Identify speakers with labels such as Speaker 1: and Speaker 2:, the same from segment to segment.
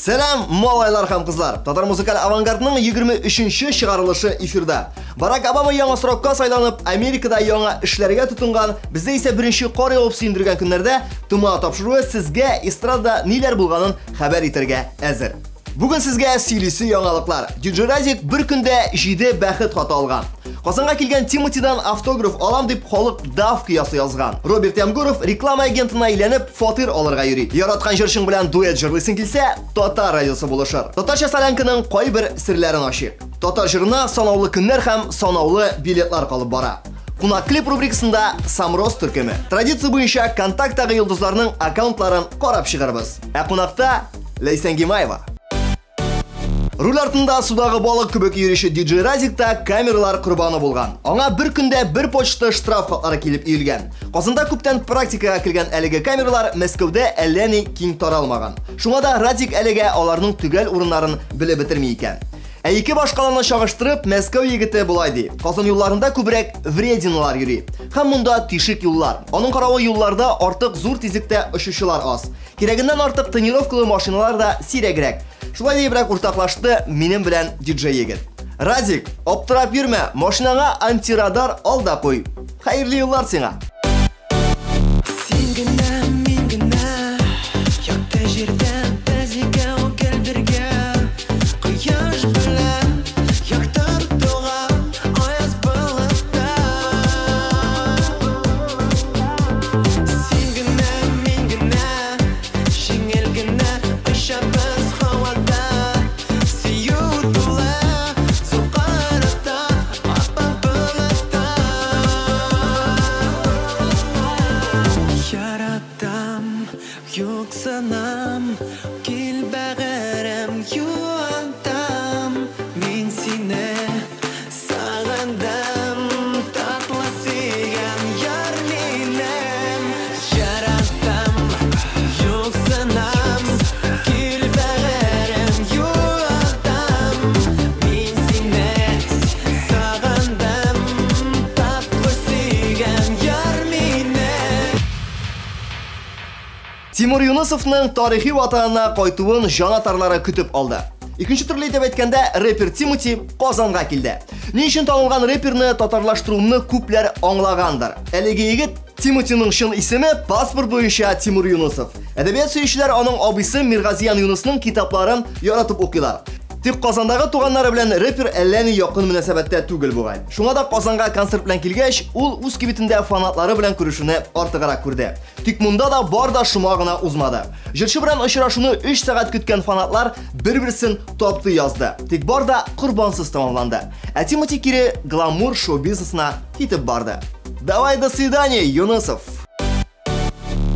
Speaker 1: Сәлам, малайлар һәм кызлар! Татар музыкаль авангардның 23-нче чыгарылышы эфирда. Барак Обама яңа срокка сайланып, Америкада яңа эшләргә тотынган, бездә исә беренче кар явып сөендергән көннәрдә ТМА тапшыруы сезгә эстрадада ниләр булганын хәбәр итәргә әзер. Бүген сезгә сөйлисе яңалыклар. Диджей Разик бер көндә 7 бәхет хаты алган. Казанга килгән Тимотидан автограф алам дип халык давка ясы язган. Роберт Ямгуров реклама агентына әйләнеп фатир алырга йөри. Яраткан җырчың белән дуэт җырлыйсың килсә, Татар радиосы булышыр. Татарча солянканың кайбер серләрен ачыйк. Татар җырына санаулы көннәр һәм санаулы билетлар калып бара. Кунак клип рубрикасында Самрос төркеме. Традиция буенча контакттагы йолдызларның аккаунтларын карап чыгарбыз. Ә кунакта Ләйсән Гимаева. Руль артында судагы балык кебек йөрүче диджей Разик та камералар корбаны булган. Аңа бер көндә бер почта штраф хатлары килеп өелгән. Казанда күптән практикага кергән әлеге камералар Мәскәүдә әллә ни киң таралмаган. Шуңа да Радик әлегә аларның төгәл урыннарын белеп бетерми икән. Ә ике башкаланы чагыштырып, Мәскәү егете болай ди. Казан юлларында күбрәк врединалар йөри. Һәм монда тишек юллар. Аның каравы юлларда артык зур тизлектә очучылар аз. Кирәгеннән артык тонировкалы машиналар да сирәгрәк. Шулай диебрәк уртаклашты минем белән диджей егет. Радик, аптырап йөрмә, машинаңа антирадар ал да куй. Хәерле юллар сиңа.
Speaker 2: Син генә, мин генә, якты җирдә без икәү гел бергә. Кояш белән яктыртуга аяз болытта. Син генә, мин генә, җиңел генә очабыз һавада. Сөю тулы зур карата ап-ак болытта. Яратам, юксынам, кил бәгырем, юантам. Мин сине сагындым, татлы сөйгән яр минем. Яратам, юксынам, кил бәгырем, юантам. Мин сине сагындым, татлы сөйгән яр минем.
Speaker 1: Тимур Юнысовның тарихи ватанына кайтуын җанатарлары көтеп алды. Икенче төрле итеп әйткәндә, рэпер Тимоти Казанга килде. Ни өчен танылган рэперны татарлаштыруымны күпләр аңлагандыр. Әлеге егет Тимотиның чын исеме паспорт буенча Тимур Юнысов. Әдәбият сөючеләр аның абыйсы Миргазиян Юнысның китапларын яратып укыйлар. Тик Казандагы туганнары белән рэпер әллә ни якын мөнәсәбәттә түгел бугай. Шуңа да Казанга концерт белән килгәч, ул үз кибетендә фанатлары белән күрешүне артыграк күрде. Тик монда да бар да шома гына узмады. Җырчы белән очрашуны 3 сәгать көткән фанатлар бер-берсен тапты язды. Тик бар да корбансыз тәмамланды. Ә Тимоти кире гламур шоу-бизнесына китеп барды. Давай до свидания, Юнысов.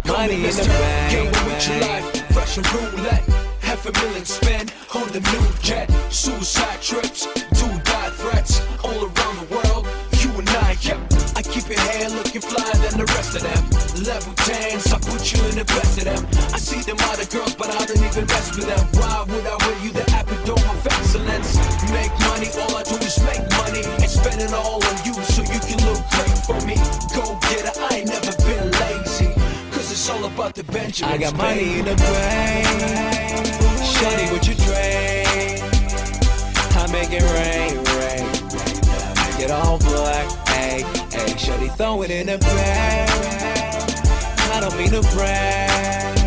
Speaker 3: Money in the bank. With your life, Russian roulette, half a million spent on the new jet. Suicide trips, do die threats all around the world. You and I, yep. I keep your hair looking flyer than the rest of them. Level 10s, I put you in the best of them. I see them other girls, but I don't even mess with them. Why would I wear you the epitome of excellence? Make money, all I do is make money and spend it all on you so you can look great for me. Go get it, I ain't never been lazy. Cause it's all about the Benjamins.
Speaker 2: I got money in the bank. Shawty, what you drink? I make it rain, rain, rain. I make it all black. Ay, ay. Shawty, throw it in the bank. I don't mean to brag.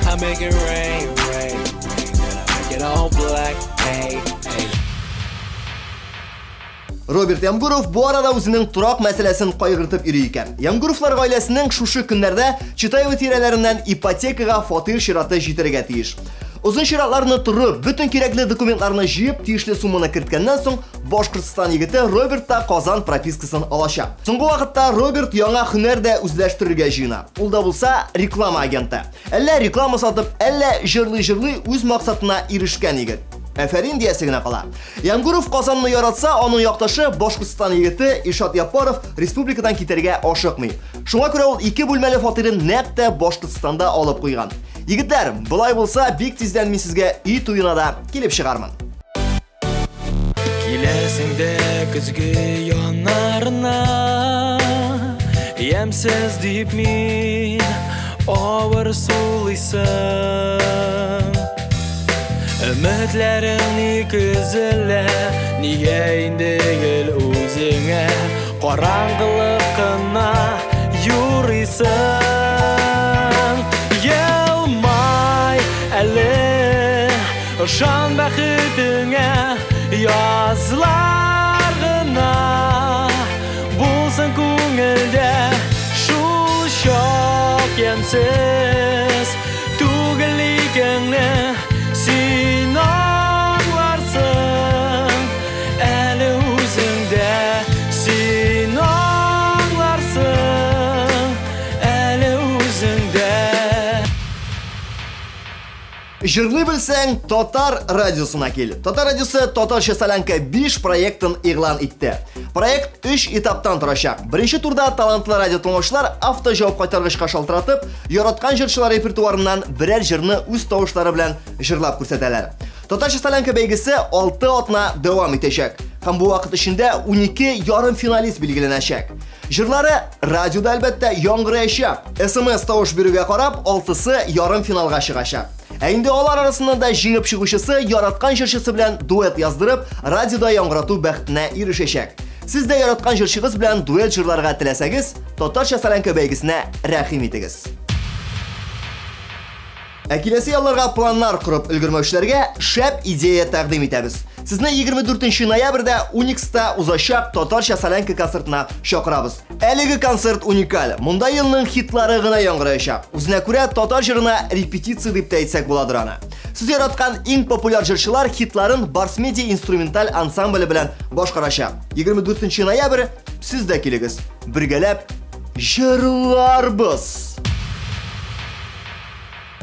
Speaker 2: I make it rain, rain, rain. I make it all black. Ay, ay.
Speaker 1: Роберт Ямгуров бу арада үзенең торак мәсьәләсен кайгыртып йөри икән. Ямгуровлар гаиләсенең шушы көннәрдә Читаево тирәләреннән ипотекага фатир чираты җитәргә тиеш. Озын чиратларны торып, бөтен кирәкле документларны җыеп, тиешле сумманы керткәннән соң, Башкортстан егете Роберт та Казан пропискасын алачак. Соңгы вакытта Роберт яңа һөнәр дә үзләштерергә җыена. Ул да булса реклама агенты. Әллә реклама сатып, әллә җырлый-җырлый үз максатына ирешкән егет. Әфәрин диясе генә кала. Ямгуров Казанны яратса, аның якташы Башкортстан егете Илшат Яппаров республикадан китәргә ашыкмый. Шуңа күрә ул ике бүлмәле фатирын нәкъ тә Башкортстанда алып куйган. Егетләр, болай булса, бик тиздән мин сезгә өй туена да килеп чыгармын.
Speaker 2: Киләсең дә көзге яннарына, ямьсез дип мин авыр сулыйсың. Өметләрең ник өзелә, нигә инде гел үзеңә караңгылык кына юрыйсың? Елмай әле, ышан бәхетеңә, язлар гына булсын күңелдә, шул чак ямьсез түгел икәнне син аңларсың әле үзеңдә, син аңларсың әле үзеңдә.
Speaker 1: Җырлый белсәң, Татар радиосына кил. Татар радиосы Татарча солянка 5 проектын игълан итте. Проект 3 этаптан торачак. Беренче турда талантлы радио тыңлаучылар автоҗавап кайтаргычка шалтыратып, яраткан җырчылар репертуарыннан берәр җырны үз тавышлары белән җырлап күрсәтәләр. Татарча солянка бәйгесе 6 атна дәвам итәчәк. Һәм бу вакыт эчендә 12 ярымфиналист билгеләнәчәк. Җырлары радиода әлбәттә яңгыраячак. SMS тавыш бирүгә карап, 6-сы ярымфиналга чыгачак. Ә инде алар арасыннан да җиңеп чыгучысы яраткан җырчысы белән дуэт яздырып, радиода яңгырату бәхетенә ирешәчәк. Сез дә яраткан җырчыгыз белән дуэт җырларга теләсәгез, Татарча солянка бәйгесенә рәхим итегез. Ә киләсе ялларга планнар корып өлгермәүчеләргә шәп идея тәкъдим итәбез. Сезне 24 ноябрьдә Уникста узачак Татарча солянка концертына чакырабыз. Әлеге концерт уникаль. Монда елның хитлары гына яңгыраячак. Үзенә күрә татар җырына репетиция дип тә әйтсәк буладыр аны. Сез яраткан иң популяр җырчылар хитларын Барс Медиа инструменталь ансамбле белән башкарачак. 24 ноябрь сез дә килегез. Бергәләп җырларбыз.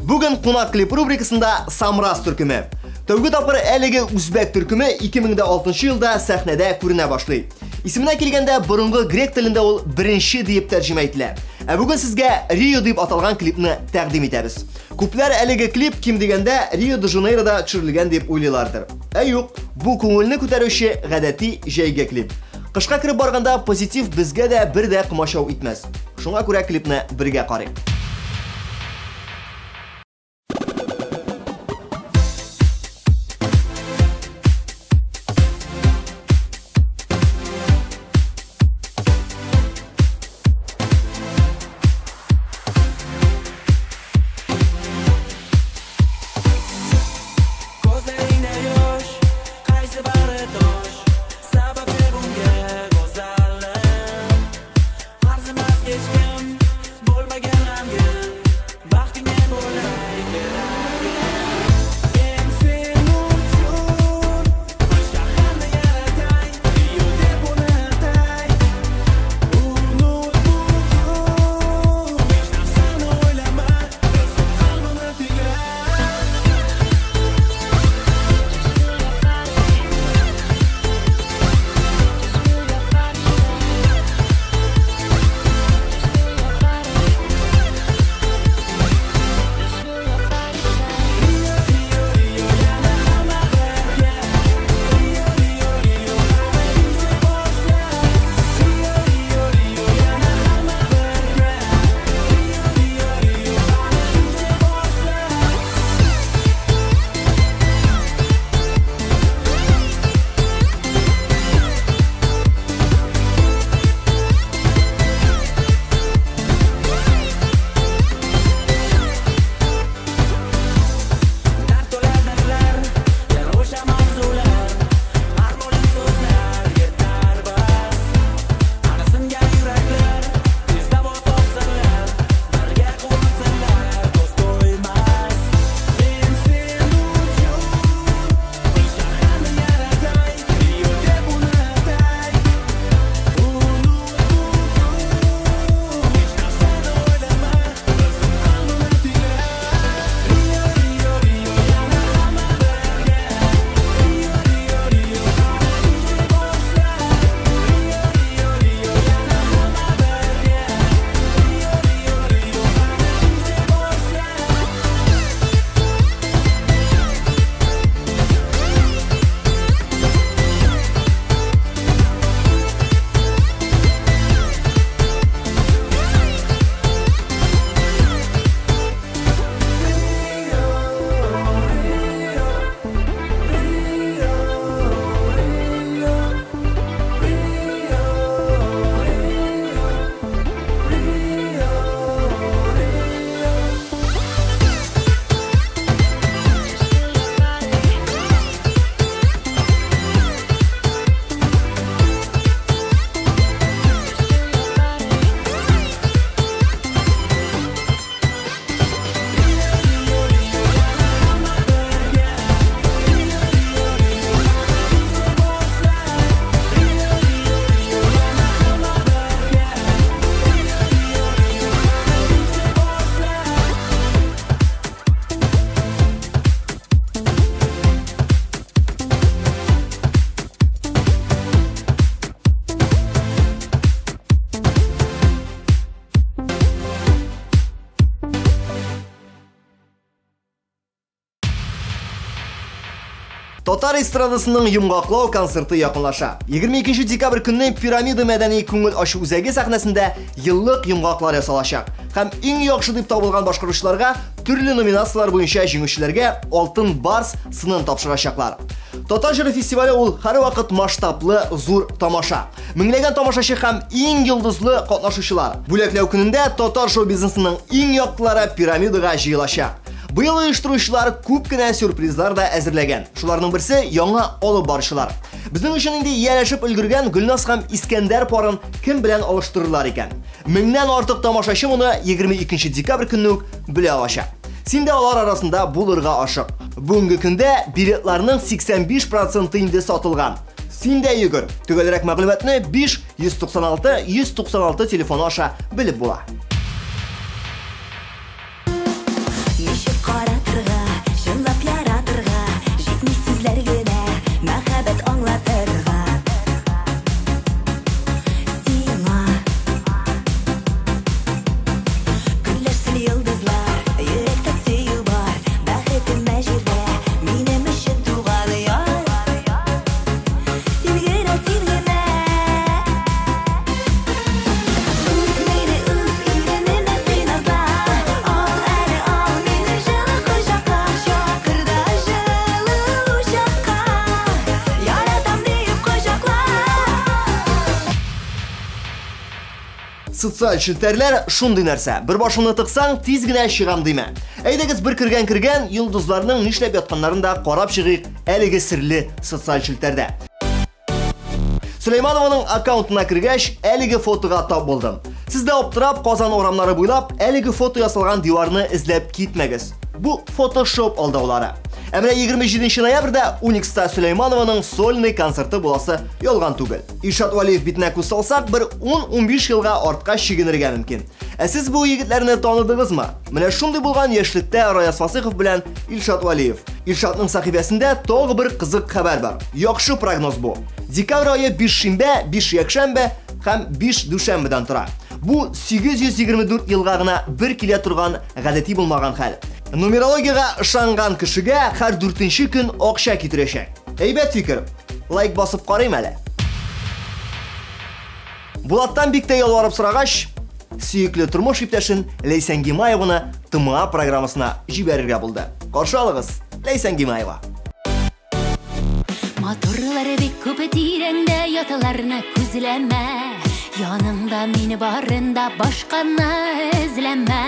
Speaker 1: Бүген кунак клип рубрикасында Самраз төркеме. Тәүге тапкыр әлеге үзбәк төркеме 2006 елда сәхнәдә күренә башлый. Исеменә килгәндә борынгы грек телендә ул беренче дип тәрҗемә ителә. Ә бүген сезгә Рио дип аталган клипны тәкъдим итәбез. Күпләр әлеге клип ким дигәндә Рио де Жанейрода төшерелгән дип уйлыйлардыр. Ә юк, бу күңелне күтәрүче гадәти җәйге клип. Кышка кереп барганда позитив безгә дә бер дә комачау итмәс. Шуңа күрә клипны бергә карыйк.
Speaker 2: Hech kim bo'lmagan.
Speaker 1: Татар эстрадасының йомгаклау концерты якынлаша. 22 декабрь көнне Пирамида мәдәни күңел ачу үзәге сәхнәсендә еллык йомгаклар ясалачак. Һәм иң яхшы дип табылган башкаручыларга төрле номинацияләр буенча җиңүчеләргә Алтын Барс сынын тапшырачаклар. Татар җыры фестивале ул һәрвакыт масштаблы зур тамаша. Меңләгән тамашачы һәм иң йолдызлы катнашучылар. Бүләкләү көнендә татар шоу-бизнесының иң яктылары Пирамидага җыелачак. Быел оештыручылар күп кенә сюрпризлар да әзерләгән. Шуларның берсе яңа алып баручылар. Безнең өчен инде ияләшеп өлгергән Гөлназ һәм Искәндәр парын кем белән алыштырырлар икән? Меңнән артык тамашачы моны 22 декабрь көнне үк белә алачак. Син дә алар арасында булырга ашык. Бүгенге көндә билетларның 85% инде сатылган. Син дә йөгер. Төгәлрәк мәгълүматны 5 196 196 телефоны аша белеп була.
Speaker 4: Ничек каратырга, чынлап яратырга, җитми сүзләр генә, мәхәббәт аңлатырга. Сиңа көнләшсен йолдызлар, йөрәктә сөю бар, бәхетемә җирдә, минем өчен туган яр. Син генә, син генә. Үп мине, үп, иренемә син азла. Ал әле, ал мине җылы кочакка, чакыр да җылы учакка. Яратам диеп кочакла.
Speaker 1: Социаль челтәрләр шундый нәрсә. Бер башыңны тыксаң, тиз генә чыгам димә. Әйдәгез бер кергән кергән йолдызларның нишләп ятканнарын да карап чыгыйк әлеге серле социаль челтәрдә. Сөләйманованың аккаунтына кергәч, әлеге фотога тап булдым. Сез дә аптырап Казан урамнары буйлап әлеге фото ясалган диварны эзләп китмәгез. Бу фотошоп алдаулары. Ә менә 27 ноябрьдә Уникста Сөләйманованың сольный концерты буласы ялган түгел. Илшат Вәлиев битенә күз салсак, бер 10-15 елга артка чигенергә мөмкин. Ә сез бу егетләрне таныдыгызмы? Менә шундый булган яшьлектә Раяз Фасыйхов белән Илшат Вәлиев. Илшатның сәхифәсендә тагы бер кызык хәбәр бар. Яхшы прогноз бу. Декабрь ае 5 шимбә, 5 якшәмбе һәм 5 дүшәмбедән тора. Бу 824 елга гына бер килә торган гадәти булмаган хәл. Нумерологиягә ышанган кешегә һәр 4нче көн акча китерәчәк. Әйбәт фикер. Лайк басып карыйм әле. Булаттан бик тә ялварып сорагач, сөекле тормыш иптәшен Ләйсән Гимаеваны ТМА программасына җибәрергә булды. Каршы алыгыз, Ләйсән Гимаева.
Speaker 4: Матурлар бик күп тирәңдә яталарны күзләмә. Яныңда мине барында башканы эзләмә.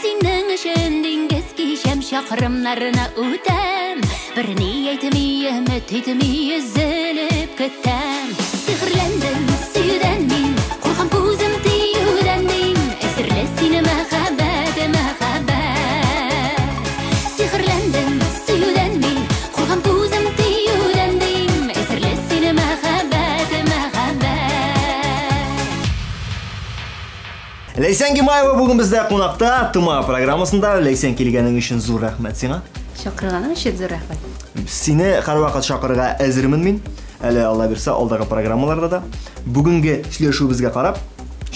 Speaker 4: Синең өчен диңгез кичәм, чакрымнарны үтәм. Бер ни әйтми, өмет итми, өзелеп көтәм. Сихерләндем, сөюдән мин, куркам күзем тиюдән мин. Әсирле сине мәхәббәт, мәхәббәт. Сихерләндем, сөюдән мин, куркам күзем тиюдән мин. Әсирле сине мәхәббәт, мәхәббәт.
Speaker 1: Ләйсән Гимаева бүген бездә кунакта ТМА программасында. Ләйсән, килгәнең өчен зур рәхмәт сиңа.
Speaker 5: Чакырганың өчен зур рәхмәт.
Speaker 1: Сине һәрвакыт чакырырга әзермен мин. Әле Алла бирсә, алдагы программаларда да бүгенге сөйләшүебезгә карап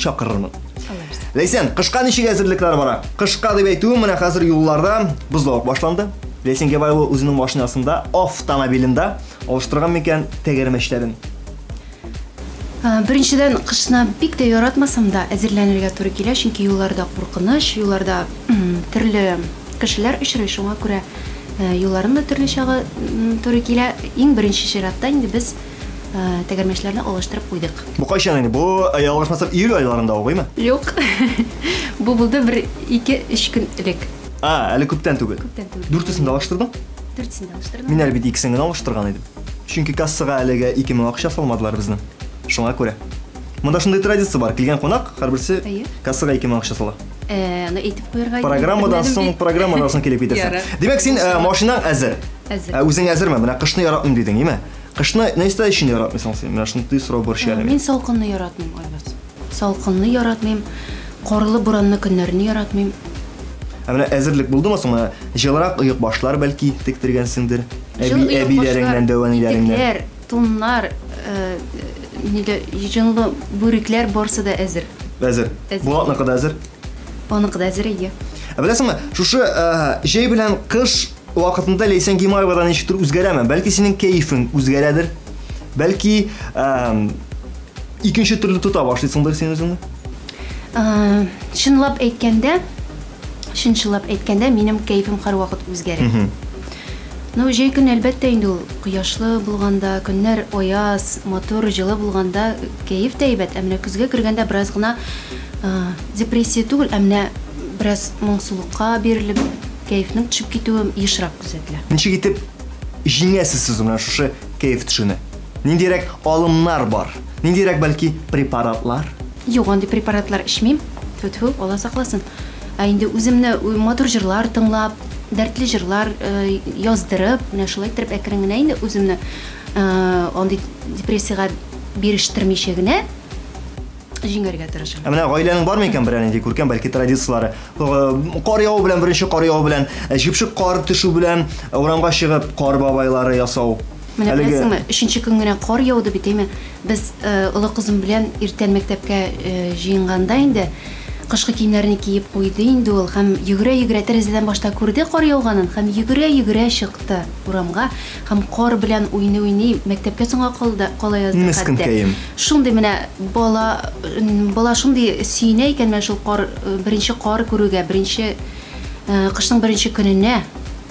Speaker 1: чакырырмын.
Speaker 5: Алла бирсә.
Speaker 1: Ләйсән, кышка ничек әзерлекләр бара? Кышка дип әйтүем, менә хәзер юлларда бозлавык башланды. Ләйсән Гимаева үзенең машинасында, автомобилендә алыштырган микән тәгәрмәчләрен?
Speaker 5: Беренчедән, кышны бик тә яратмасам да әзерләнергә туры килә, чөнки юлларда куркыныч, юлларда төрле кешеләр очрый, шуңа күрә юлларның да төрле чагы туры килә. Иң беренче чиратта инде без тәгәрмәчләрне алыштырып куйдык.
Speaker 1: Бу кайчан инде? Бу ялгышмасам июль айларында ук, әйме?
Speaker 5: Юк. Бу булды бер ике-өч көн элек.
Speaker 1: А, әле күптән түгел.
Speaker 5: Күптән түгел.
Speaker 1: Дүртесен дә алыштырдың?
Speaker 5: Дүртесен дә алыштырдым.
Speaker 1: Мин әле бит икесен генә алыштырган идем. Чөнки кассага әлегә 2000 акча салмадылар безнең. Шуңа күрә. Монда шундый традиция бар. Килгән кунак һәрберсе кассага 2000 акча сала.
Speaker 5: Аны әйтеп куярга инде
Speaker 1: Программадан
Speaker 5: белмәдем
Speaker 1: соң,
Speaker 5: бит.
Speaker 1: программадан соң килеп китәсең.
Speaker 5: Ярар.
Speaker 1: Димәк, син машинаң әзер.
Speaker 5: Әзер.
Speaker 1: Үзең әзерме? Менә кышны яратмыйм дидең, әйме? Кышны нәрсә өчен яратмыйсың син? Менә шундый сорау борчый әле
Speaker 5: Мин
Speaker 1: мине.
Speaker 5: салкынны яратмыйм, Айваз. Салкынны яратмыйм, карлы буранны көннәрне яратмыйм.
Speaker 1: Ә менә әзерлек булдымы соң? Менә җылырак оекбашлар бәлки тектергәнсеңдер. Әби,
Speaker 5: Җылы оекбашлар,
Speaker 1: әбиләреңнән, дәү әниләреңнән.
Speaker 5: итекләр, туннар, ниле, җылы бүрекләр барсы да әзер.
Speaker 1: Әзер.
Speaker 5: Әзер.
Speaker 1: Булатныкы да әзер.
Speaker 5: Аныкы да әзер, әйе.
Speaker 1: Ә беләсеңме, шушы җәй белән кыш вакытында Ләйсән Гимаевадан ничектер үзгәрәме? Бәлки синең кәефең үзгәрәдер? Бәлки икенче төрле тота башлыйсыңдыр син үзеңне?
Speaker 5: Чынлап әйткәндә, чынчылап әйткәндә, минем кәефем һәрвакыт үзгәрә. Ну, җәй көне, әлбәттә инде ул кояшлы булганда, көннәр аяз, матур, җылы булганда кәеф тә әйбәт. Ә менә көзгә кергәндә бераз гына депрессия түгел, ә менә бераз моңсулыкка бирелеп, кәефнең төшеп китүе ешрак күзәтелә.
Speaker 1: Ничек итеп җиңәсез сез менә шушы кәеф төшүне? Ниндирәк алымнар бар? Ниндирәк, бәлки, препаратлар?
Speaker 5: Юк, андый препаратлар эчмим. Тьфу-тьфу, Алла сакласын. Ә инде үземне матур җырлар тыңлап, дәртле җырлар яздырып, менә шулай иттереп әкрен генә инде үземне андый депрессиягә бирештермичә генә җиңәргә тырышам.
Speaker 1: Ә менә гаиләнең бармы икән берәр нинди күркәм, бәлки, традицияләре? Кар яву белән, беренче кар яву белән, җепшек кар төшү белән урамга чыгып кар бабайлары ясау.
Speaker 5: Менә беләсеңме, өченче көн генә кар яуды бит, әйме? Без олы кызым белән иртән мәктәпкә җыенганда инде кышкы киемнәрне киеп куйды инде ул һәм йөгерә-йөгерә тәрәзәдән башта күрде кар яуганын һәм йөгерә-йөгерә чыкты урамга һәм кар белән уйный-уйный мәктәпкә соңга калды, кала язды хәтта.
Speaker 1: Мескенкәем.
Speaker 5: Шундый менә бала, бала шундый сөенә икән менә шул кар, беренче кар күрүгә, беренче кышның беренче көненә.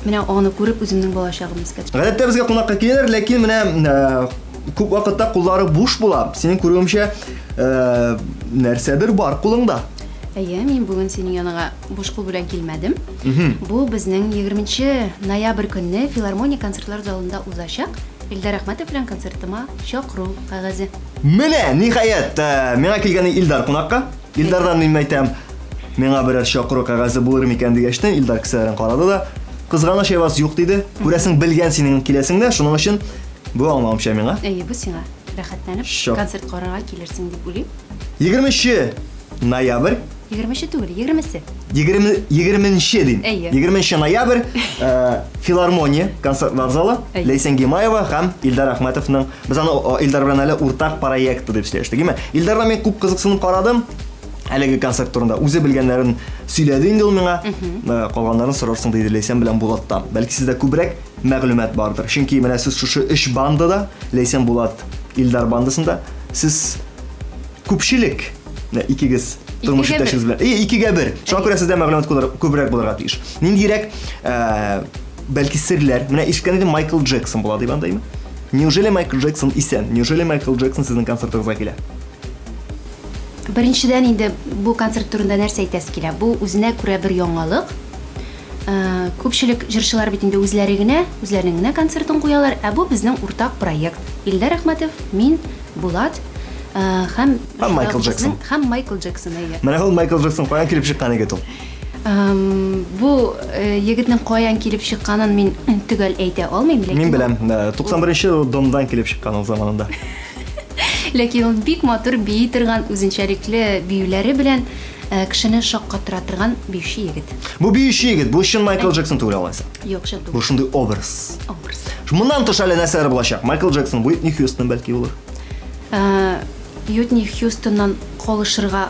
Speaker 5: Менә аны күреп үземнең балачагым искә төште.
Speaker 1: Гадәттә безгә кунакка киләләр, ләкин менә күп вакытта куллары буш була. Синең күрүемчә, нәрсәдер бар кулыңда.
Speaker 5: Әйе, мин бүген синең яныңа буш кул белән килмәдем. Бу безнең 20 ноябрь көнне филармония концертлар залында узачак Илдар Әхмәтов белән концертыма чакыру кәгазе.
Speaker 1: Менә, ниһаять, миңа килгән Илдар кунакка. Илдардан мин әйтәм, миңа берәр чакыру кәгазе булыр микән дигәчтен, Илдар кесәләрен карады да, кызганыч Айваз юк диде. Күрәсең, белгән синең киләсең дә, шуның өчен бу аңлавымча миңа.
Speaker 5: Әйе, бу сиңа. Рәхәтләнеп концерт карарга килерсең дип уйлыйм.
Speaker 1: 20 ноябрь.
Speaker 5: 20 түгел, 20-се.
Speaker 1: 20 20 дим.
Speaker 5: Әйе.
Speaker 1: 20 ноябрь филармония концертлар залы Ләйсән Гимаева һәм Илдар Әхмәтовның без аны Илдар белән әле уртак проекты дип сөйләштек. Әйме? Илдардан мин күп кызыксынып карадым. Әлеге концерт турында үзе белгәннәрен сөйләде инде ул миңа. Калганнарын сорарсың диде Ләйсән белән Булаттан. Бәлки сездә күбрәк мәгълүмат бардыр. Чөнки менә сез шушы өч бандада, Ләйсән, Булат, Илдар бандасында сез күпчелек менә икегез тормыш иптәшегез белән. И, икегә бер. Шуңа күрә сездә мәгълүмат күбрәк булырга тиеш. Ниндирәк, бәлки серләр. Менә ишеткән идем, Майкл Джексон була дип андаймы? Неужели Майкл Джексон исән? Неужели Майкл Джексон сезнең концертыгызга килә?
Speaker 5: Беренчедән инде бу концерт турында нәрсә әйтәсе килә? Бу үзенә күрә бер яңалык. Күпчелек җырчылар бит инде үзләре генә, үзләренең генә концертын куялар, ә бу безнең уртак проект. Илдар Әхмәтов, мин, Булат һәм
Speaker 1: Һәм Майкл Джексон.
Speaker 5: Һәм Майкл Джексон, әйе.
Speaker 1: Менә ул Майкл Джексон каян килеп чыккан егет ул?
Speaker 5: Бу егетнең каян килеп чыкканын мин төгәл әйтә алмыйм,
Speaker 1: ләкин Мин беләм, 91 домдан килеп чыккан ул заманында.
Speaker 5: Ләкин ул бик матур бии торган, үзенчәлекле биюләре белән кешене шаккатыра торган биюче егет.
Speaker 1: Бу биюче егет, бу чын Майкл Джексон түгел алайса.
Speaker 5: Юк, чын түгел.
Speaker 1: Бу шундый образ.
Speaker 5: Образ.
Speaker 1: Моннан тыш әле нәрсәләр булачак? Майкл Джексон, Уитни Хьюстон бәлки булыр.
Speaker 5: Уитни Хьюстоннан калышырга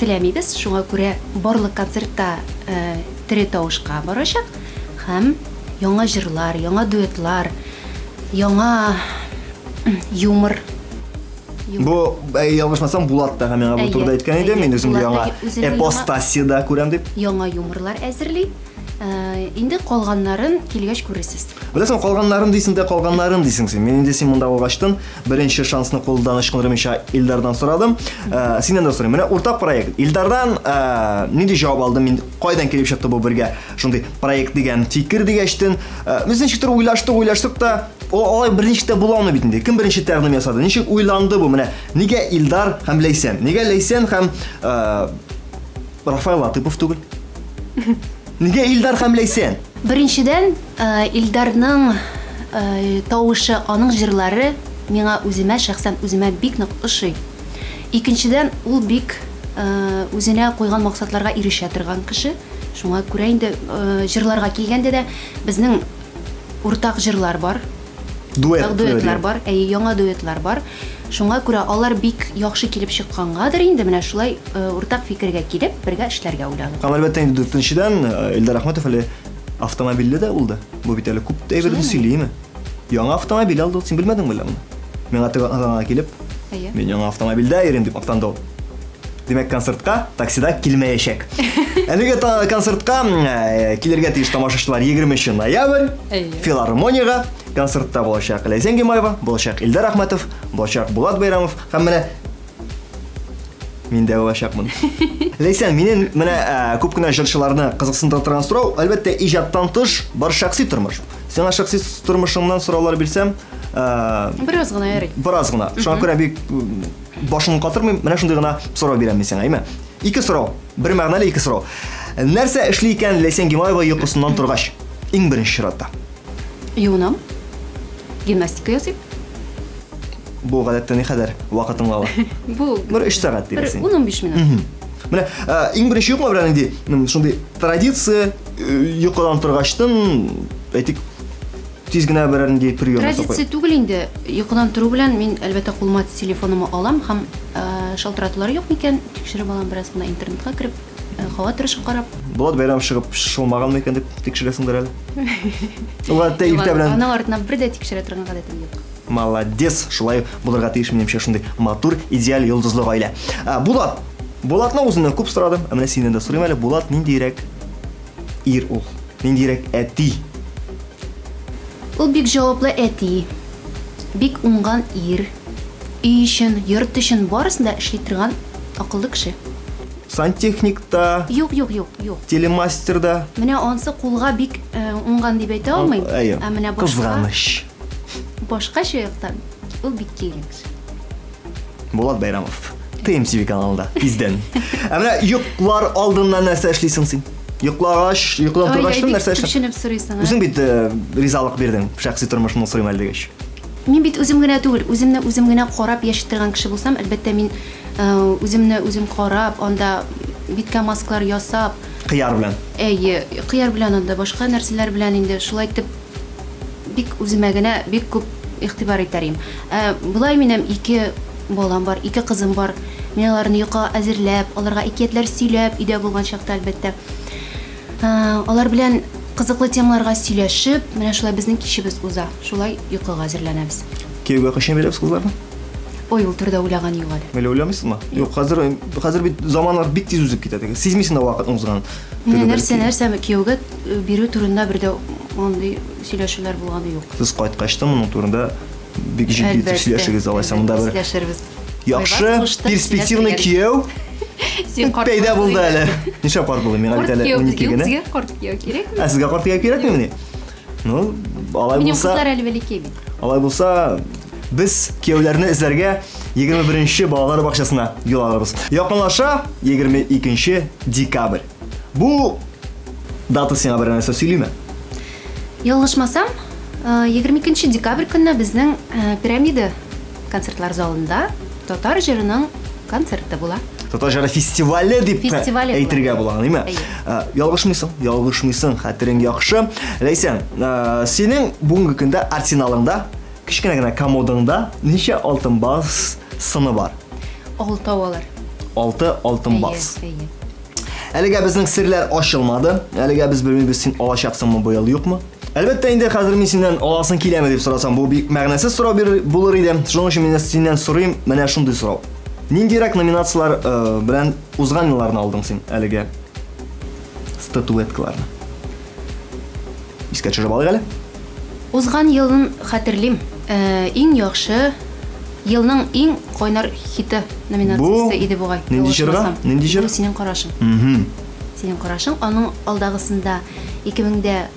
Speaker 5: теләмибез, шуңа күрә барлык концертта тере тавышка барачак һәм яңа җырлар, яңа дуэтлар, яңа юмор.
Speaker 1: Бу, ялгышмасам, Булат та миңа бу турыда әйткән иде. Мин үзем яңа эпостасида күрәм дип.
Speaker 5: Яңа юморлар әзерли. Инде калганнарын килгәч күрерсез.
Speaker 1: Беләсең, калганнарын дисең дә калганнарын дисең син. Мин инде син монда булгачтын беренче шансны кулдан ычкындырмыйча Илдардан сорадым. Синнән дә сорыйм. Менә уртак проект. Илдардан нинди җавап алдым мин? Кайдан килеп чыкты бу бергә шундый проект дигән фикер дигәчтен? Без ничектер уйлаштык, уйлаштык та, ул алай берничек тә була алмый бит инде. Кем беренче тәкъдим ясады? Ничек уйланды бу менә? Нигә Илдар һәм Ләйсән? Нигә Ләйсән һәм Рафаэл Латыпов түгел? Нигә Илдар һәм Ләйсән?
Speaker 5: Беренчедән, Илдарның тавышы, аның җырлары миңа үземә, шәхсән үземә бик нык ошый. Икенчедән, ул бик үзенә куйган максатларга ирешә торган кеше. Шуңа күрә инде җырларга килгәндә дә безнең уртак җырлар бар.
Speaker 1: Дуэт.
Speaker 5: Дуэтлар бар, әйе, яңа дуэтлар бар. Шуңа күрә алар бик яхшы килеп чыккангадыр инде, менә шулай уртак фикергә килеп, бергә эшләргә уйладык.
Speaker 1: Һәм әлбәттә инде дүртенчедән, Илдар Әхмәтов әле Автомобильле дә булды. Бу бит әле күп әйберне сөйлиме? Яңа автомобиль алды ул, син белмәдеңме әллә моны? Миңа теге атнада килеп,
Speaker 5: Әйе.
Speaker 1: Мин яңа автомобильдә йөрим дип мактанды ул. Димәк, концертка таксида килмәячәк. Әлеге концертка килергә тиеш тамашачылар 20 ноябрь
Speaker 5: Әйе.
Speaker 1: Филармониягә концертта булачак Ләйсән Гимаева, булачак Илдар Әхмәтов, булачак Булат Бәйрәмов һәм менә мин дә булачакмын. Ләйсән, минем менә күп кенә җырчыларны кызыксындыра торган сорау, әлбәттә, иҗаттан тыш бар шәхси тормыш. Сиңа шәхси тормышыңнан сораулар бирсәм,
Speaker 5: Бераз гына ярый.
Speaker 1: Бераз гына. Шуңа күрә бик башыңны катырмыйм, менә шундый гына сорау бирәм мин сиңа, әйме? Ике сорау, бер мәгънәле ике сорау. Нәрсә эшли икән Ләйсән Гимаева йокысыннан торгач? Иң беренче чиратта.
Speaker 5: Юынам. Гимнастика ясыйм.
Speaker 1: Бу гадәттә никадәр вакытыңны ала?
Speaker 5: Бу
Speaker 1: бер 3 сәгать
Speaker 5: бер
Speaker 1: дибез.
Speaker 5: 10-15 минут.
Speaker 1: Менә иң беренче юкмы берәр нинди шундый традиция, йокыдан торгачтын, әйтик, тиз генә берәр нинди прием ясап
Speaker 5: Традиция түгел инде. Йокыдан тору белән мин әлбәттә кулыма телефонымны алам һәм шалтыратулар юк микән, тикшереп алам бераз гына интернетка кереп, һава торышын карап.
Speaker 1: Булат Бәйрәмов чыгып шылмаган микән дип тикшерәсеңдер әле. Ул гадәттә иртә белән
Speaker 5: Аның артыннан бер дә тикшерә торган гадәтем юк.
Speaker 1: Молодец, шулай булырга тиеш минемчә шундый матур, идеаль йолдызлы гаилә. Булат. Булатның үзеннән күп сорадым, ә менә синнән дә сорыйм әле, Булат ниндирәк ир ул? Ниндирәк әти?
Speaker 5: Ул бик җаваплы әти, бик уңган ир. Өй өчен, йорт өчен барысын да эшли торган акыллы кеше.
Speaker 1: Сантехник та?
Speaker 5: Юк, юк, юк, юк.
Speaker 1: Телемастер да?
Speaker 5: Менә ансы кулга бик уңган дип әйтә алмыйм.
Speaker 1: Әйе.
Speaker 5: Ә менә башка
Speaker 1: Кызганыч.
Speaker 5: Башкача яктан ул бик килгән кеше.
Speaker 1: Булат Бәйрәмов. TMTV каналында тиздән. Ә менә йоклар алдыннан нәрсә эшлисең син? Йоклагач, йокыдан торгач нәрсә эшлисең?
Speaker 5: Төшенеп сорыйсың.
Speaker 1: Үзең бит ризалык бирдең, шәхси тормышыңны сорыйм әле дигәч.
Speaker 5: Мин бит үзем генә түгел, үземне үзем генә карап яши торган кеше булсам, әлбәттә мин үземне үзем карап, анда биткә маскалар ясап,
Speaker 1: кыяр белән.
Speaker 5: Әйе, кыяр белән анда башка нәрсәләр белән инде шулай итеп бик үземә генә бик күп игътибар итәр идем. Болай минем ике балам бар, ике кызым бар. Мин аларны йокыга әзерләп, аларга әкиятләр сөйләп, өйдә булган чакта әлбәттә. Алар белән кызыклы темаларга сөйләшеп, менә шулай безнең кичебез уза. Шулай йокыга әзерләнәбез.
Speaker 1: Кияүгә кайчан бирәбез кызларны?
Speaker 5: Ой, ул турыда уйлаган юк әле.
Speaker 1: Әле уйламыйсыңмы? Юк, хәзер бит заманнар бик тиз узып китә. Сизмисең дә вакытның узганын.
Speaker 5: Менә нәрсә кияүгә бирү турында бер дә андый сөйләшүләр булганы юк.
Speaker 1: Сез кайткач та моның турында бик җитди итеп сөйләшегез, алайса монда бер
Speaker 5: сөйләшербез.
Speaker 1: Яхшы, перспективный кияү пәйда булды әле. Нишләп карт булды? Миңа бит әле 12 генә.
Speaker 5: Сезгә карт кияү кирәкме?
Speaker 1: Ә сезгә карт кияү кирәкмени? Ну, алай
Speaker 5: Минем
Speaker 1: булса.
Speaker 5: Минем кызлар әле бәләкәй бит.
Speaker 1: Алай булса, без кияүләрне эзләргә 21-нче балалар бакчасына юл алырбыз. Якынлаша 22 декабрь. Бу дата сиңа бер нәрсә сөйлиме?
Speaker 5: Ялгышмасам, 22 декабрь көнне безнең Пирамида концертлар залында татар җырының концерты була.
Speaker 1: Татар җыры фестивале дип әйтергә була, әйме? Ялгышмыйсың, ялгышмыйсың, хәтерең яхшы. Ләйсән, синең бүгенге көндә арсеналыңда, кечкенә генә комодыңда ничә алтын бас сыны бар?
Speaker 5: 6 алар.
Speaker 1: 6 алтын бас.
Speaker 5: Әйе.
Speaker 1: Әлегә безнең серләр ачылмады. Әлегә без белмибез, син алачаксыңмы быел, юкмы? Әлбәттә инде хәзер мин синнән аласың киләме дип сорасам, бу бик мәгънәсез сорау булыр иде. Шуның өчен мин синнән сорыйм, менә шундый сорау. Ниндирәк номинацияләр белән узган елларны алдың син әлегә? Статуэткаларны. Искә төшереп алыйк әле.
Speaker 5: Узган елын хәтерлим. Иң яхшы елның иң кайнар хиты номинациясе иде бугай.
Speaker 1: Нинди җырга? Нинди җыр?
Speaker 5: Бу синең карашың. Синең карашың. Аның алдагысында 2010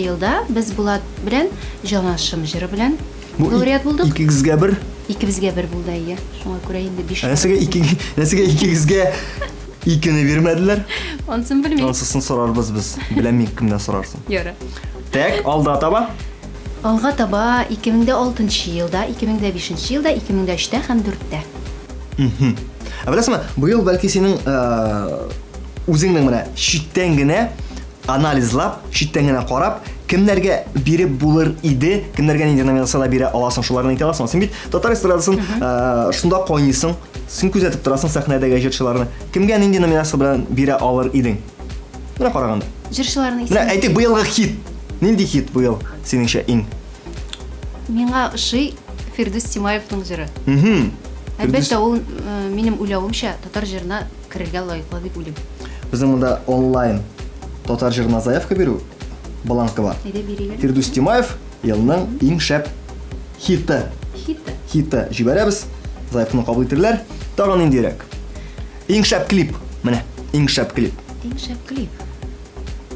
Speaker 5: елда без Булат белән Җанашым җыры белән лауреат булдык.
Speaker 1: Икегезгә бер?
Speaker 5: Икебезгә бер булды, әйе. Шуңа күрә инде 5.
Speaker 1: Нәрсәгә икегезгә икене бирмәделәр?
Speaker 5: Ансын белмим.
Speaker 1: Ансын сорарбыз без. Беләм мин кемнән сорарсың.
Speaker 5: Яра.
Speaker 1: Так, алда таба.
Speaker 5: Алга таба 2006 елда, 2005 елда, 2003-тә һәм 4-тә.
Speaker 1: Ә беләсеңме, быел бәлки синең үзеңнең менә читтән генә анализлап, читтән генә карап, кемнәргә биреп булыр иде, кемнәргә нинди номинацияләр бирә аласың, шуларны әйтә аласың. Син бит татар эстрадасын шунда кайныйсың, син күзәтеп торасың сәхнәдәге җырчыларны. Кемгә нинди номинация белән бирә алыр идең? Менә караганда.
Speaker 5: Җырчыларның
Speaker 1: исеме. Менә әйтик, быелгы хит. Нинди хит быел синеңчә иң?
Speaker 5: Миңа ошый Фирдүс Тимаевның җыры. Әлбәттә, ул э, минем уйлавымча татар җырына керергә лаеклы дип уйлыйм.
Speaker 1: Безнең монда онлайн татар җырына заявка бирү бланкы бар.
Speaker 5: Әйдә бирик әле.
Speaker 1: Фирдүс Тимаев елның иң шәп хиты.
Speaker 5: Хиты.
Speaker 1: Хиты җибәрәбез. Заявканы кабул итерләр. Тагын ниндирәк? Иң шәп клип. Менә, иң шәп клип.
Speaker 5: Иң шәп клип.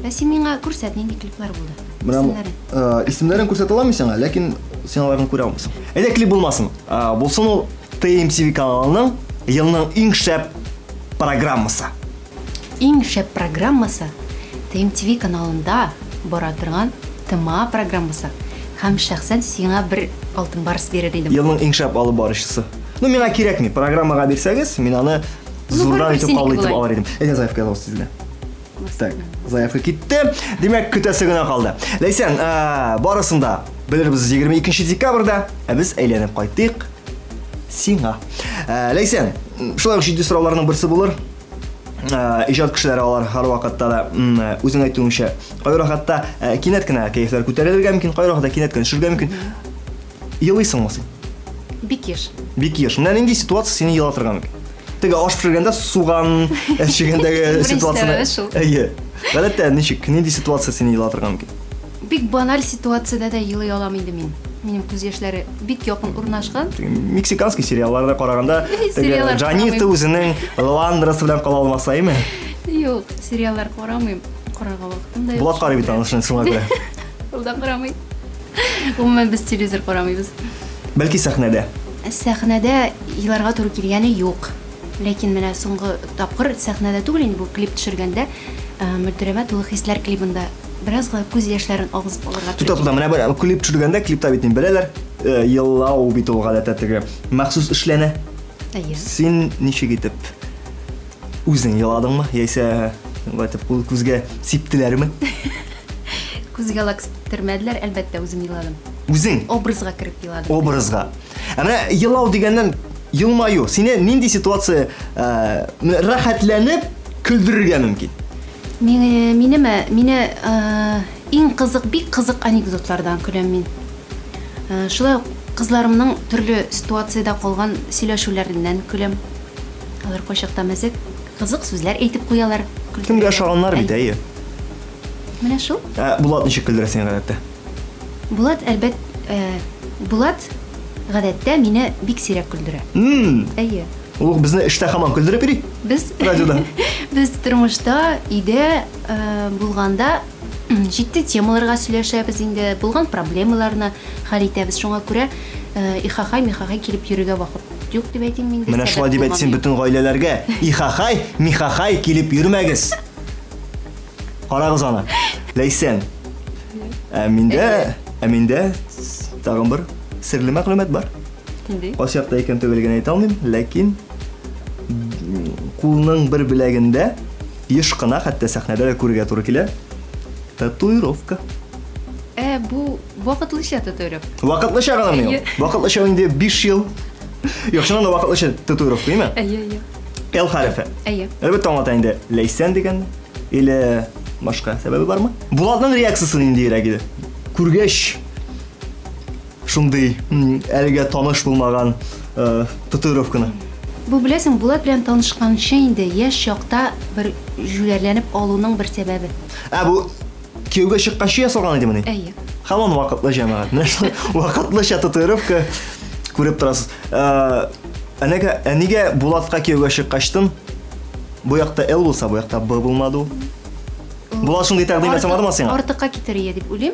Speaker 5: Ә син миңа күрсәт, нинди клиплар булды?
Speaker 1: Менә
Speaker 5: Исемнәрен.
Speaker 1: э, исемнәрен күрсәтә аламын сиңа, ләкин син аларны күрә алмыйсың. Әйдә клип булмасын. Э, булсын ул TMTV каналының елның иң шәп программасы.
Speaker 5: Иң шәп программасы TMTV каналында бара торган ТМА программасы. Һәм шәхсән сиңа бер алтын барс бирер идем.
Speaker 1: Елның иң шәп алып баручысы. Ну, миңа кирәкми. Программага бирсәгез, мин аны
Speaker 5: Ну,
Speaker 1: зурдан
Speaker 5: барыбер
Speaker 1: итеп
Speaker 5: синеке
Speaker 1: кабул итеп
Speaker 5: була.
Speaker 1: алыр идем. Әйдә, заявка язабыз тиз генә. Так, заявка китте. Димәк, көтәсе генә калды. Ләйсән, э, барысын да белербез 22 декабрьдә, ә без әйләнеп кайттык сиңа. Э, Ләйсән, шулай ук җитди сорауларның берсе булыр. Э, иҗат кешеләре алар һәрвакытта да м, үзең әйтүеңчә, кайбер вакытта э, кинәт кенә кәефләр күтәрелергә мөмкин, кайбер вакытта кинәт кенә төшергә мөмкин. Елыйсыңмы син?
Speaker 5: Бик еш.
Speaker 1: Бик еш. Менә нинди ситуация сине елатырга мөмкин? Теге аш пешергәндә суган әчегәндәге
Speaker 5: Беренче
Speaker 1: ситуацияне.
Speaker 5: сәбәбе шул.
Speaker 1: Әйе. Гадәттә ничек, нинди ситуация сине елатырга мөмкин?
Speaker 5: Бик баналь ситуациядә дә елый алам инде мин. Минем күз яшьләре бик якын урнашкан.
Speaker 1: Теге Мексиканский сериалларда караганда, теге
Speaker 5: Сериаллар
Speaker 1: Джанита
Speaker 5: карамыйм.
Speaker 1: үзенең Ландрасы белән кала алмаса, әйме?
Speaker 5: Юк, сериаллар карамыйм. Карарга вакытым да юк.
Speaker 1: Булат карый бит аны шуңа күрә.
Speaker 5: Ул да карамый. Гомумән без телевизор карамыйбыз.
Speaker 1: Бәлки сәхнәдә.
Speaker 5: Сәхнәдә еларга туры килгәне юк. Ләкин менә соңгы тапкыр сәхнәдә түгел инде бу клип төшергәндә, э, Мөлдерәмә тулы хисләр клибында бераз гына күз яшьләрен агызып алырга туры
Speaker 1: Тута, тута, менә бер клип төшергәндә, клипта бит инде беләләр, э, елау бит ул гадәттә теге махсус эшләнә.
Speaker 5: килде. Әйе.
Speaker 1: Син ничек итеп үзең еладыңмы, яисә былай итеп кул күзгә сиптеләрме?
Speaker 5: Күзгә лак сиптермәделәр, әлбәттә, үзем еладым.
Speaker 1: Үзең
Speaker 5: Образга кереп еладым.
Speaker 1: образга. Ә менә елау дигәннән елмаю. Сине нинди ситуация э, менә рәхәтләнеп көлдерергә мөмкин?
Speaker 5: Мине, минеме, мине э, иң кызык, бик кызык анекдотлардан көләм мин. Э, шулай ук кызларымның төрле ситуациядә калган сөйләшүләреннән көләм. Алар кайчакта мәзәк, кызык сүзләр әйтеп куялар.
Speaker 1: Кемгә ошаганнар бит, әйе.
Speaker 5: Менә шул.
Speaker 1: Ә, Булат ничек көлдерә сине гадәттә?
Speaker 5: Булат әлбәт, э, Булат гадәттә мине бик сирәк көлдерә.
Speaker 1: М,
Speaker 5: Әйе.
Speaker 1: Ул безне эштә һаман көлдереп йөри.
Speaker 5: Без
Speaker 1: Радиода.
Speaker 5: Без тормышта, өйдә э, булганда җитди темаларга сөйләшәбез инде, булган проблемаларны хәл итәбез. Шуңа күрә э, ихахай, михахай килеп йөрергә вакыт юк дип әйтим инде.
Speaker 1: Менә
Speaker 5: сәбәп
Speaker 1: шулай дип әйт син
Speaker 5: булган
Speaker 1: бөтен гаиләләргә. Ихахай, михахай килеп йөрмәгез. Карагыз аны. Ләйсән. Ә миндә, ә миндә тагын бер серле мәгълүмат бар.
Speaker 5: Нинди?
Speaker 1: Кайсы якта икән түгел генә әйтә алмыйм, ләкин кулның бер беләгендә еш кына хәтта сәхнәдә дә күрергә туры килә. Татуировка.
Speaker 5: Ә, бу вакытлыча татуировка.
Speaker 1: Вакытлыча гына мин.
Speaker 5: Әйе.
Speaker 1: Вакытлыча инде 5 ел. Юк, чыннан да вакытлыча татуировка, әйеме?
Speaker 5: Әйе, әйе.
Speaker 1: Л хәрефе.
Speaker 5: Әйе.
Speaker 1: Әлбәттә аңлата инде Ләйсән дигән или башка сәбәбе бармы? Булатның реакциясе ниндирәк иде? Күргәч шундый м, әлегә таныш булмаган э, татуировканы.
Speaker 5: Бу беләсең, Булат белән танышканчы инде яшь чакта бер җүләрләнеп алуның бер сәбәбе.
Speaker 1: Ә бу кияүгә чыкканчы ясалган идемени?
Speaker 5: Әйе.
Speaker 1: Һаман вакытлы җәмәгать. Менә шулай вакытлыча татуировка күреп торасыз. Э, Әнәгә, әнигә Булатка кияүгә чыккачтын бу якта Л булса, бу якта Б булмады ул. Булат шундый тәкъдим ясамадымы сиңа?
Speaker 5: Артыкка китер ие дип уйлыйм.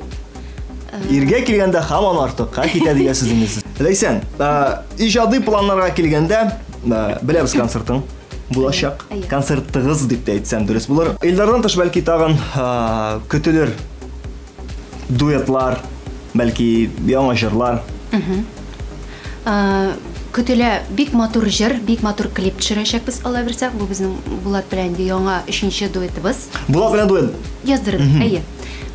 Speaker 1: Иргә килгәндә һаман артыкка китә дигән сүз инде сез. Ләйсән, э, иҗади планнарга килгәндә, э, беләбез концертың булачак.
Speaker 5: Әйе.
Speaker 1: Концертыгыз дип тә әйтсәм дөрес булыр. Илдардан тыш бәлки тагын э, көтелер дуэтлар, бәлки яңа җырлар.
Speaker 5: Э, Көтелә бик матур җыр, бик матур клип төшерәчәкбез Алла бирсә. Бу безнең Булат белән инде яңа өченче дуэтыбыз.
Speaker 1: Булат белән дуэт.
Speaker 5: Яздырдык, әйе.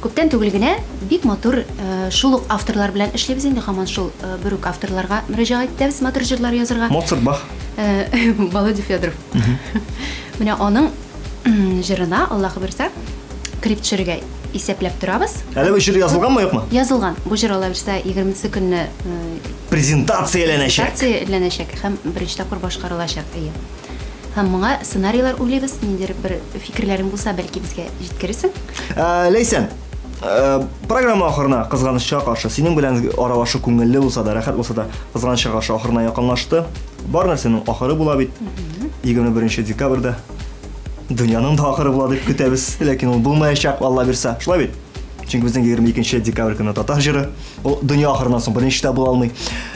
Speaker 5: Күптән түгел генә бик матур э, шул ук авторлар белән эшлибез инде, һаман шул э, бер үк авторларга мөрәҗәгать итәбез матур җырлар язырга.
Speaker 1: Моцарт, Бах.
Speaker 5: Э, Володя Федоров. Менә аның җырына, Аллаһы бирсә, клип төшерергә исәпләп торабыз.
Speaker 1: Әле бу җыр язылганмы, юкмы?
Speaker 5: Язылган. Бу җыр алла бирса 20 көнне
Speaker 1: презентацияләнәчәк.
Speaker 5: Презентацияләнәчәк һәм беренче тапкыр башкарылачак. Әйе. Һәм моңа сценарийлар уйлыйбыз, ниндидер бер фикерләрең булса, бәлки безгә җиткерерсең.
Speaker 1: Ләйсән, программа ахырына, кызганычка каршы, синең белән аралашу күңелле булса да, рәхәт булса да, кызганычка каршы ахырына якынлашты. Бар нәрсәнең ахыры була бит. 21 декабрьдә дөньяның да ахыры була дип көтәбез, ләкин ул булмаячак, Алла бирсә. Шулай бит? Чөнки безнең 22 декабрь көне татар җыры, ул дөнья ахырыннан соң берничә дә була алмый.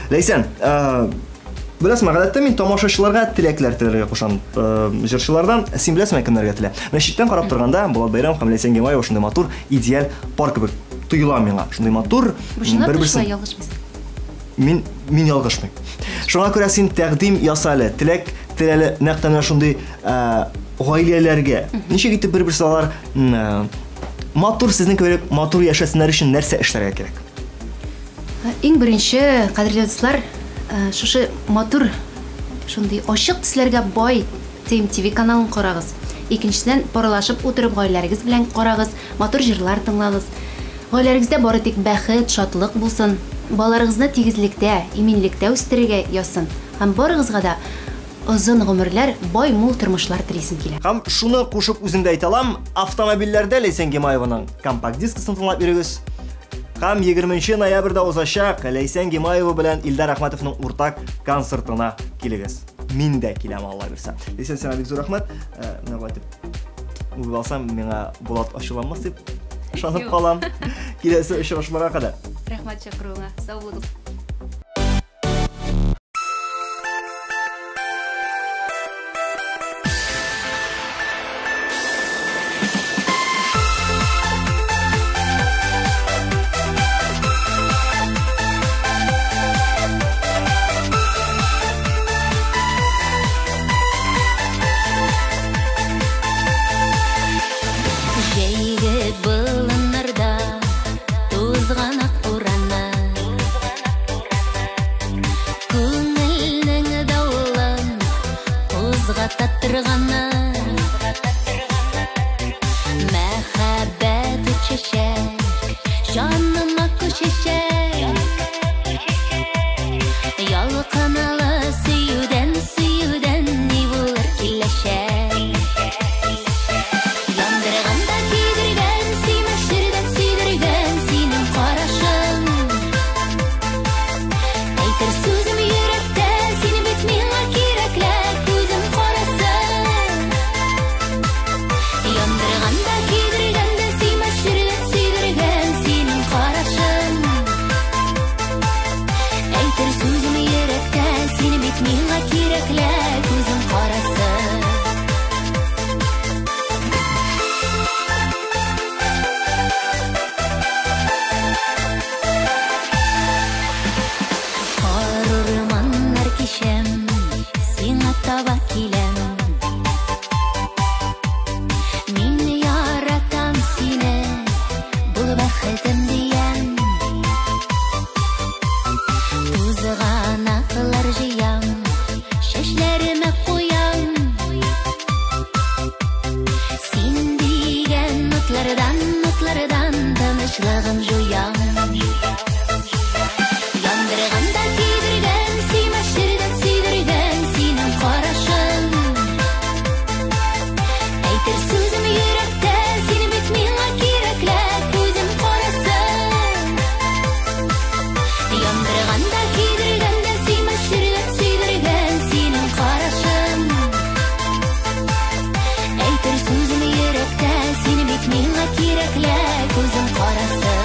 Speaker 1: Ләйсән, беләсеңме, гадәттә мин тамашачыларга теләкләр теләргә кушам, җырчылардан. Син беләсеңме, кемнәргә телә? Менә читтән карап торганда Булат Бәйрәмов һәм Ләйсән Гимаева шундый матур, идеаль пар кебек тоела миңа. Шундый матур,
Speaker 5: бер-берсен ялгышмыйсың.
Speaker 1: Мин ялгышмыйм. Шуңа күрә син тәкъдим яса әле, теләк теләле нәкъ тә менә шундый гаиләләргә. Ничек итеп бер-берсе алар матур, сезнең кебек матур яшәсеннәр өчен нәрсә эшләргә кирәк?
Speaker 5: Иң беренче, кадерле дуслар, шушы матур, шундый ачык төсләргә бай TMTV каналын карагыз. Икенчедән, парлашып утырып гаиләләрегез белән карагыз, матур җырлар тыңлагыз. Гаиләләрегездә бары тик бәхет, шатлык булсын. Балаларыгызны тигезлектә, иминлектә үстерергә язсын. Һәм барыгызга да озын гомерләр, бай, мул тормышлар телисем килә.
Speaker 1: Һәм шуны кушып үзем дә әйтә алам, автомобильләрдә Ләйсән Гимаеваның компакт-дискысын тыңлап йөрегез. Һәм 20 ноябрьдә узачак Ләйсән Гимаева белән Илдар Әхмәтовның уртак концертына килегез. Мин дә киләм, Алла бирсә. Ләйсән, сиңа бик зур рәхмәт. Менә болай итеп үбеп алсам, миңа Булат ачуланмас дип ышанып калам. Киләсе очрашуларга кадәр.
Speaker 5: Рәхмәт чакыруыңа. Сау булыгыз.
Speaker 4: Җәйге болыннарда тузганак бураны, күңелнең давылын кузгата торганы, мәхәббәт чәчәк, җаныма күчәчәк, ялкынлы сөюдән, сөюдән ни булыр киләчәк. Яндырганда кидергән, сөймәштердән сөйдергән синең карашың. Әйтер сүзем йөрәктә, син бит миңа кирәкле, күзем карасы. Яндырганда кидергән дә, сөймәштердән сөйдергән синең карашың. Әйтер сүзем йөрәктә, син бит миңа кирәкле, күзем карасы. Кар урманнар кичәм, сиңа таба киләм. Мин яратам сине, бул бәхетем диям. Тузганаклар җыям, чәчләремә куям. Син дигән утлардан, утлардан тынычлыгым җуям. Яндырганда кидергән, сөймәштердән сөйдергән синең карашың. Әйтер сүзем йөрәктә, син бит миңа кирәкле, күзем карасы. Яндырганда кидергән дә, сөймәштердән сөйдергән синең карашың. Әйтер сүзем йөрәктә, син бит миңа кирәкле, күзем карасы.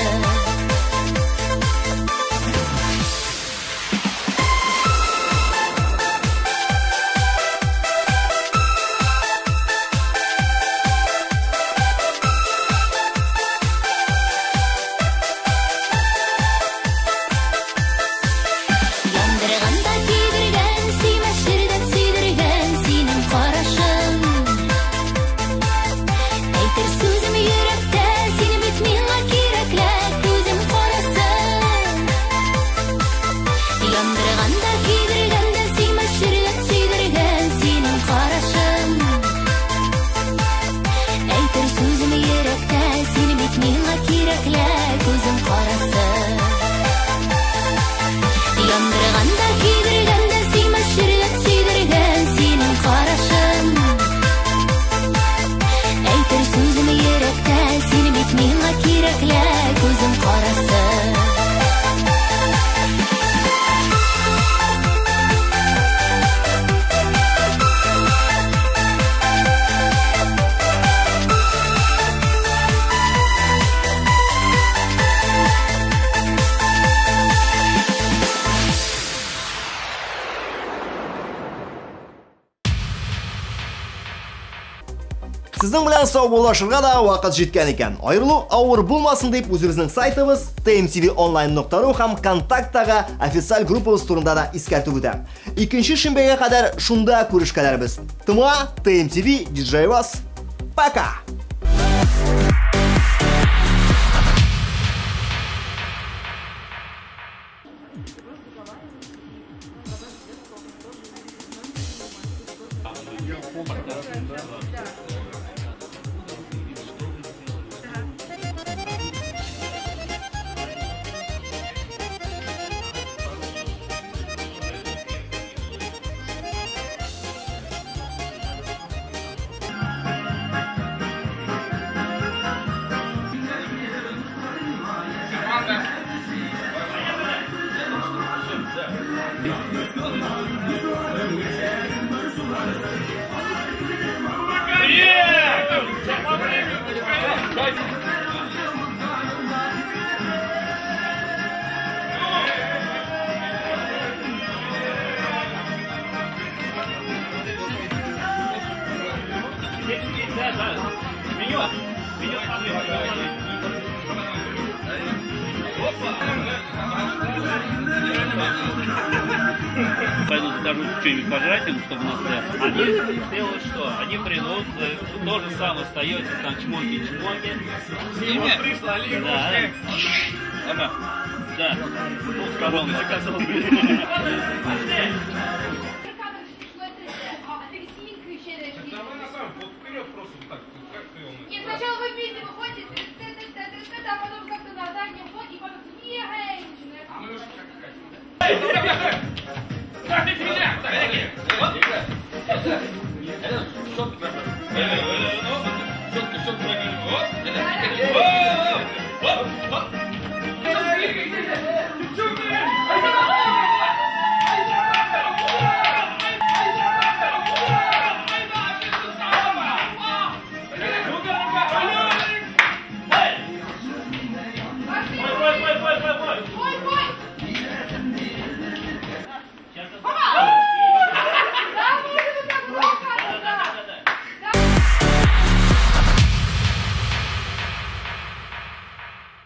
Speaker 1: Сезнең белән саубуллашырга да вакыт җиткән икән. Аерылу авыр булмасын дип үзебезнең сайтыбыз tmtvonline.ru һәм Контакттагы официаль группабыз турында да искәртеп үтәм. Икенче шимбәгә кадәр шунда күрешкәләрбез. ТМА, ТМТВ, DJ Вас. Пока!
Speaker 6: Пойду закажу что-нибудь пожрать им, чтобы нас... Они сделают что? Они придут, то же самое встаете, там чмоки-чмоки.
Speaker 7: С ними прислали игрушки.
Speaker 6: Да. Да. Ну, с коровой заказал. Пошли!